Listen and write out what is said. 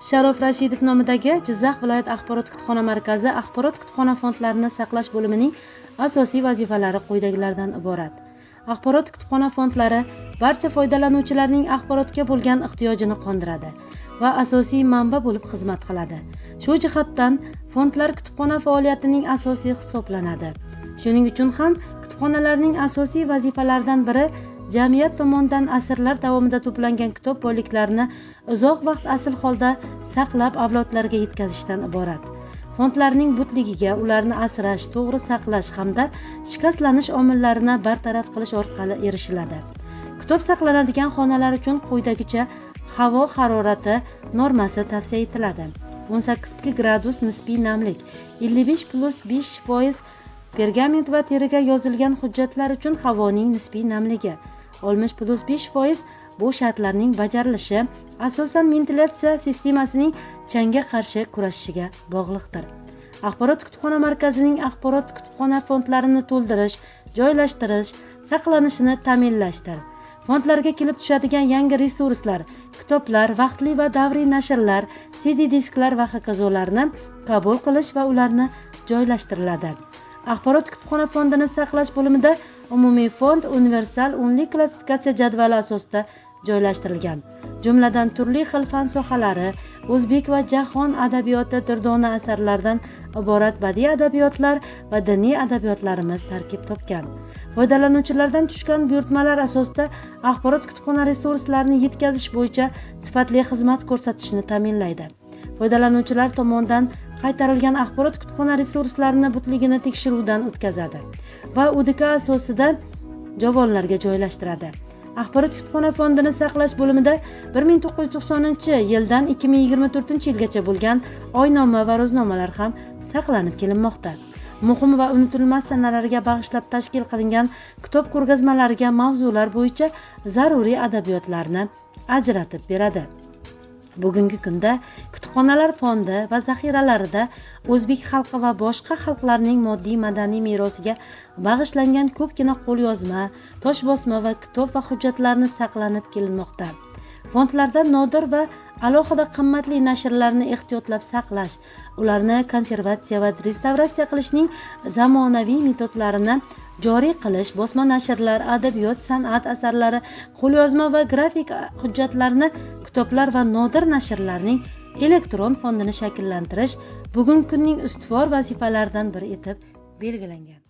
Sharof Rashidov nomidagi Jizzax viloyat axborot kutubxona markazi axborot kutubxona fondlarini saqlash bo'limining asosiy vazifalari quyidagilardan iborat. Axborot kutubxona fondlari barcha foydalanuvchilarning axborotga bo'lgan ehtiyojini qondiradi va asosiy manba bo'lib xizmat qiladi. Shu jihatdan fondlar kutubxona faoliyatining asosi hisoblanadi. Shuning uchun ham kutubxonalarning asosiy vazifalaridan biri jamiyat tomonidan asrlar davomida to'plangan kitob boyliklarini uzoq vaqt asl holda saqlab avlodlarga yetkazishdan iborat. Fondlarning butligiga ularni asrash, to'g'ri saqlash hamda shikastlanish omillarini bartaraf qilish orqali erishiladi. Kitob saqlanadigan xonalar uchun quyidagicha havo harorati normasi tavsiya etiladi: 18 gradus nisbiy namlik, 55 plus 5% pergament va teriga yozilgan hujjatlar uchun havoning nisbiy namligi 60 plus 5%. Bu shartlarning bajarilishi asosan ventilyatsiya sistemasining changga qarshi kurashishiga bog'liqdir. Axborot kutubxona markazining axborot kutubxona fondlarini to'ldirish, joylashtirish, saqlanishini ta'minlashdir. Fondlarga kelib tushadigan yangi resurslar, kitoblar, vaqtli va davriy nashrlar, CD disklar va hokazolarni qabul qilish va ularni joylashtiriladi. Axborot kutubxona fondini saqlash bo'limida umumiy fond universal o'nlik klassifikatsiya jadvali asosida joylashtirilgan. Jumladan, turli xil fan sohalari, o'zbek va jahon adabiyoti durdona asarlaridan iborat badiiy adabiyotlar va diniy adabiyotlarimiz tarkib topgan. Foydalanuvchilardan tushgan buyurtmalar asosida axborot kutubxona resurslarini yetkazish bo'yicha sifatli xizmat ko'rsatishni ta'minlaydi. Foydalanuvchilar tomonidan qaytarilgan axborot kutubxona resurslarini butligini tekshiruvdan o'tkazadi va UDK asosida javonlarga joylashtiradi. Axborot kutubxona fondini saqlash bo'limida 1990 yildan 2024 yilgacha bo'lgan oynoma va ro'znomalar ham saqlanib kelinmoqda. Muhim va unutilmas sanalarga bag'ishlab tashkil qilingan kitob ko'rgazmalariga mavzular bo'yicha zaruriy adabiyotlarni ajratib beradi. Bugungi kunda kutubxonalar fondi va zaxiralarida o'zbek xalqi va boshqa xalqlarning moddiy madaniy merosiga bag'ishlangan ko'pgina qo'lyozma, toshbosma va kitob va hujjatlarni saqlanib kelinmoqda. Fondlarda nodir va alohida qimmatli nashrlarni ehtiyotlab saqlash, ularni konservatsiya va restavratsiya qilishning zamonaviy metodlarini joriy qilish, bosma nashrlar, adabiyot, san'at asarlari, qo'lyozma va grafik hujjatlarni, kitoblar va nodir nashrlarning elektron fondini shakllantirish bugungi kunning ustuvor vazifalaridan biri etib belgilangan.